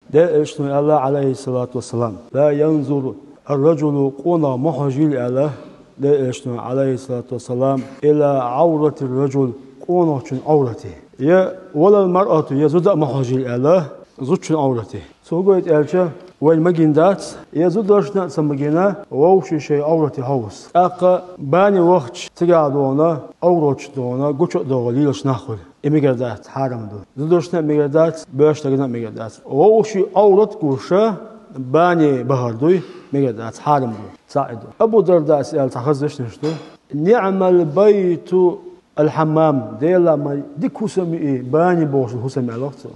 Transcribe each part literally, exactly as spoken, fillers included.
Делан элчано аьлла, Ӏалайхиссалату вассалам: «Ла янзур ар-ражулу», къонах ма хьожийла аьлла, Делан элчано, Ӏалайхиссалату вассалам, «ила Ӏавратир-ражул», къонахчун Ӏаврате. Я «валал маръату», я зуда а ма хьожийла аьлла, зудчун Ӏаврате. Цо хӀун гойту аьлча, вайна магийна дац, я зударшна а ца магийна, вовшийн шайн Ӏаврате хьовса. ТӀаккха бане вахча, цигахь догӀана, Ӏаврата чу догӀана, гуча а догӀана лелаш нах хуьлу. И мегар дац, хьарам ду. Зударшна а мегар дац, боьрша дагна а мегар дац. Вовшийн Ӏаврат гуш, бане бахар дуй, мегар дац, хьарам ду. Цхьаъ и ду. Абу Дардас аьлла цхьа хаза дешнаш ду: «НиӀмал байту ал-хьаммам», Делахь ма дика хӀусам ю и, бане бохуш хӀусам, аьлла цо.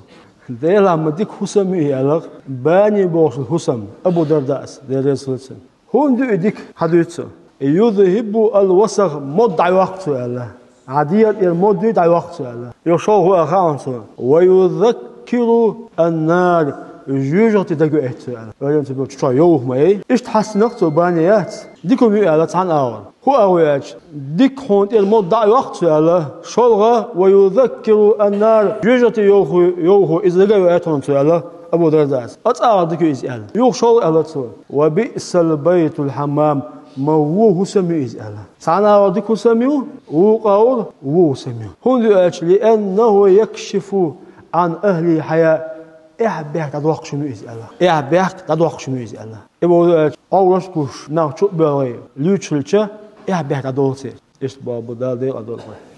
Делахь ма дика хӀусам ю и, аьлла, бане бохуш хӀусам, Абу Дардас, Дела реза хуьлда цунна. ХӀунда ю и дика? Хьан дуьйцу цо? «Юзхибу ал-васах», мод дӀайоккху цо, аьлла. Хьан дегӀан тӀера мод дуй, дӀайоккху цо, аьлла. Йо, шолгӀа а хаьа цо. «Ва юзаккиру ан-нар», жоьжахати дагавоуьйту цо, аьлла. Вайна цу чу йовха ма яй. Иштта хьаьстинарг цо бане яц. Дика хӀума ю, аьлла, цхьана агӀор. ХӀун агӀо аьлча, дика хьуна тӀера мод дӀа а йоккху цо, аьлла, шолгӀа, «ва юзаккиру ан-нар», жоьжахати йовхо, йовхо иза дагавоуьйту хьуна цо, аьлла, Абу Дардас. Ткъа цхьа агӀор дика ю иза, аьлла. Юха шолгӀа аьлла цо: «Ва биъсал байтул хьаммам», ма вон хӀусам ю иза, аьлла. Цхьана агӀор дика хӀусам ю, вукху агӀор вон хӀусам ю. ХӀунда ю аьлча, «лианнаху якшифу ан ахлихил хьая», эхь бехк дӀадоккхуш хӀума ю иза, аьлла. Эхь бехк дӀадоккхуш хӀума ю иза, аьлла. И бохург ду аьлча, Ӏаврат гуш, нах чу а боьлхий, луьйчулча, эхь бехк дӀадолу церан. Иштта бохург ду, Дала декъала дойла вай.